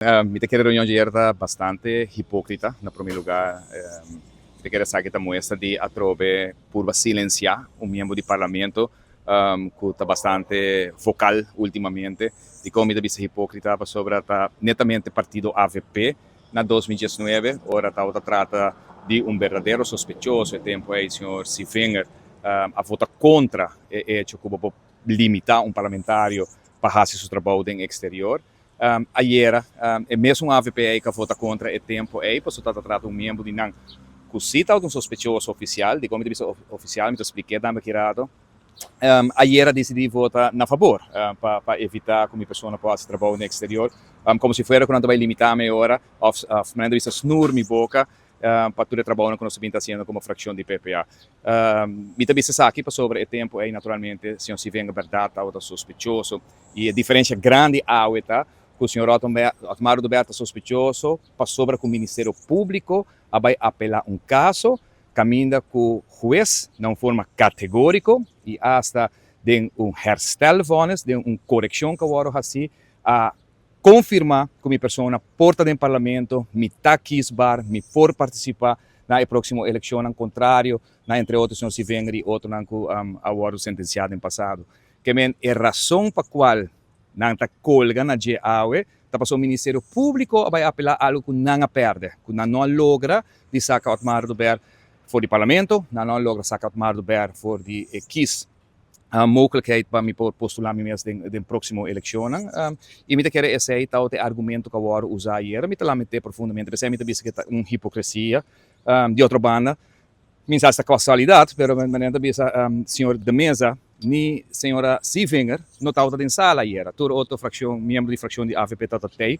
Mi ta kere reunion djayer ta bastante hipocrita, na prome lugar mi ta kere esaki ta muestra di atrobe purba silencia un miembro di parlamento cu ta bastante vocal ultimamente. Dicon mi ta bisa hipocrita? Pasobra ta netamente partido avp na 2019 ora tabata trata di un berdadero sospechoso e tempo ey señor Sievinger a vota contra e hecho cu bo por limita un parlamentario pa haci su trabou den exterior. Ayera e mesun avp ey ka vota kontra e tempo ey pasobra ta trata un miembro di nan ku si tabata un sospechoso ofisial, dikon mi ta bisa ofisial mi ta splik'é tambe aki rato, ayera disidí vota na fabor pa pa evitá ku mi persona por hasi trabou den eksterior, komo si fuera ku nan ta bai limitá mi ora òf manera ta bisa snur mi boka pa tur e trabounan ku nos ta bin ta hasiendo komo frakshon di PPA. Mi ta bisa esaki pasobra e tempu ei naturalmente señor Sivenga bèrdat tabata sospechoso i e diferensia grandi awe ta ku señor Otmar Oduber ta sospechoso pasobra ku Ministerio Públiko a bai apelá un kaso kaminda ku hues na un forma kategóriko i asta den un herstelvonnis, den un korekshon ku a wòrdu hasí, a Konfirmá ku mi persona por ta den parlamento, mi ta kiesbaar, mi por partisipá na e próksimo elekshonnan, kontrario na entre otro señor Sivenger i otronan ku a wòrdu sentensiá den pasado. Ke men e rason pa kual nan ta kolga na dje awe ta pasobra Ministerio Públiko a bai apelá algu ku nan a pèrdè, ku nan no a logra di saka Otmar Oduber for di parlamento, nan no a logra saka Otmar Oduber for di e kies. Mogelijkheid pa mi por postula mi mes den proximo eleccionnan. Y mi ta kere esey ta e argumento cu a wordo usa ayer. Mi ta lament'e profundamente. P'esey mi ta bisa cu ta un hipocresia. Di otro banda, mi sa si ta casualidad, pero manera ta bisa señor De Meza ni señora Sievinger no tabata den sala ayer. Tur otro fraccion, miembro di fraccion di avp tabata tey.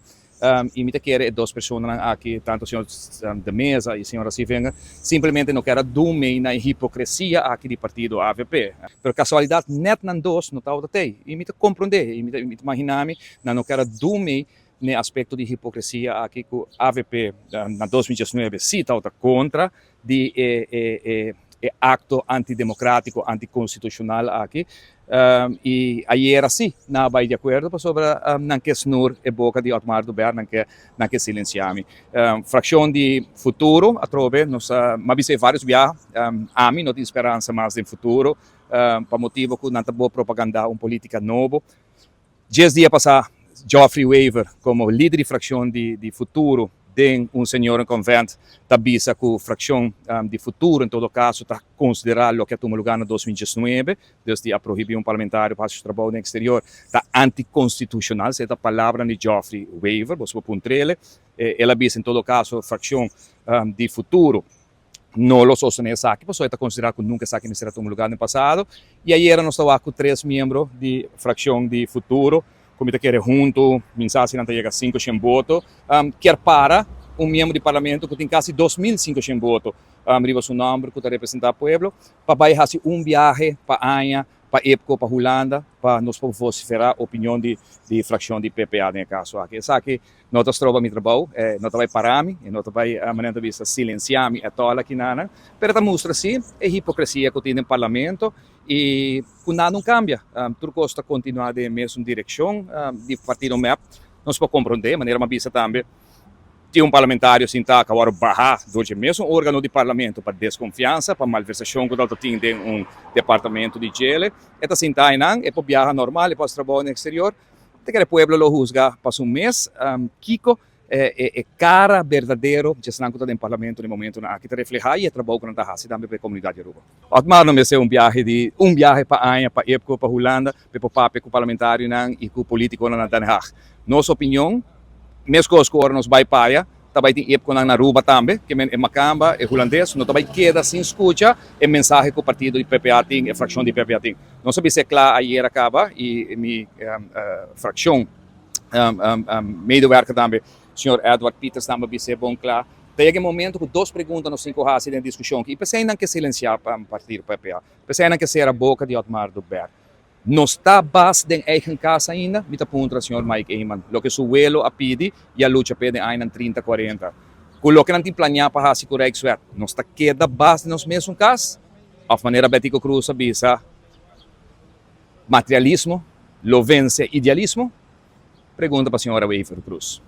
Y mi ta kere e dos personanan aki, tanto señor De Meza y señora Sievinger, simplemente no kier a dun mei na e hipocresia aki di partido avp. Pero casualidad net nan dos no tabata tey. Y mi ta comprende y mi ta imagina mi nan no kier a dun mei n'e aspecto di hipocresia aki cu avp na 2019 si tabata contra di e e acto antidemocratico, anticonstitucional aki. Y ayera si nan a bay di acuerdo pasobra nan ke snur e boca di Otmar Oduber, nan ke nan ke silencia mi. Fraccion di Futuro atrobe nos a, m'a bisa e varios biaha, ami no tin speransa mas den Futuro pa motibo cu nan ta bo propaganda un politica nobo. Dies dia pasá Geoffrey Wever komo lider di frakshon di Futuro den un seniorenconvent ta bisa ku frakshon di Futuro en todo kaso ta konsiderá loke a tuma lugá na 2019, dus di a prohibí un parlamentario pa hasi su trabou den eksterior, ta antikonstitushonal. Esei ta palabranan di Geoffrey Wever, boso por puntr'el. El a bisa en todo kaso frakshon di Futuro no lo sostené esaki pasobra e ta konsiderá ku nunka esaki mester a tuma lugá den pasado. I ayera nos ta wak ku tres miembro di frakshon di Futuro ku mi ta kere huntu mi sa si nan ta yega 500 boto kier para un miembro di parlamento ku tin kasi 2500 boto riba su nòmber ku ta representá pueblo pa bai hasi un biahe pa aña pa EPCO pa Hulanda pa nos por vosiferá opinion di di frakshon di PPA den e kaso aki. Esaki no ta stroba mi trabou, e no ta bai para mi, e no ta bai manera ta bisa silensiá mi etòl aki nan, pero ta mustra si e hipokresia ku tin den parlamento i ku nada no kambia. Tur kos ta kontinuá den e mesun direkshon di partido mep. Nos por komprondé, manera mi a bisa tambe, Tin un parlamentario sintá ku a wòrdu bahá dor dje mesun órgano di parlamento pa deskonfiansa, pa malversashon ku tabata tin den un departamento di djele. E ta sintá einan, e por biaha normal, e por hasi trabou den eksterior. Ta kere pueblo lo husga pa su mes kiko e kara berdadero dje esnan ku ta den parlamento den momentonan aki ta reflehá i e trabou ku nan ta hasi tambe pa e komunidat di Aruba. Otmar no mester un biahe di un biahe pa aña pa EPCO pa Hulanda pa e por papia ku parlamentarionan i ku politikonan na Den Haag. Nos opinion, meskos ku ora nos bai pa aya, ta bai tin EPCOnan na Aruba tambe, ke men e makamba, e hulandes, no ta bai keda sin skucha e mensahe ku partido di PPA tin, e frakshon di PPA tin. Nos a bisa e kla ayera kaba i mi frakshon medewerker tambe, Señor Edward Pieters tambe a bisa e bon kla. Ta yega e momento ku dos pregunta nos tin ku hasi den e diskushon aki i p'esei nan ke silensiá partido PPA. P'esei nan ke sera boka di Otmar Oduber. Nos ta bas den eigen kas ainda? Mi ta puntra señor Mike Eman loke su welo a pidi i a lucha p'e den añanan trinta, kuarenta. Ku loke nan tin planiá pa hasi ku Rijkswet, nos ta keda bas den nos mesun kas? Òf manera Betico Croes a bisa, materialismo lo vense idealismo? Pregunta pa señora Wever-Croes.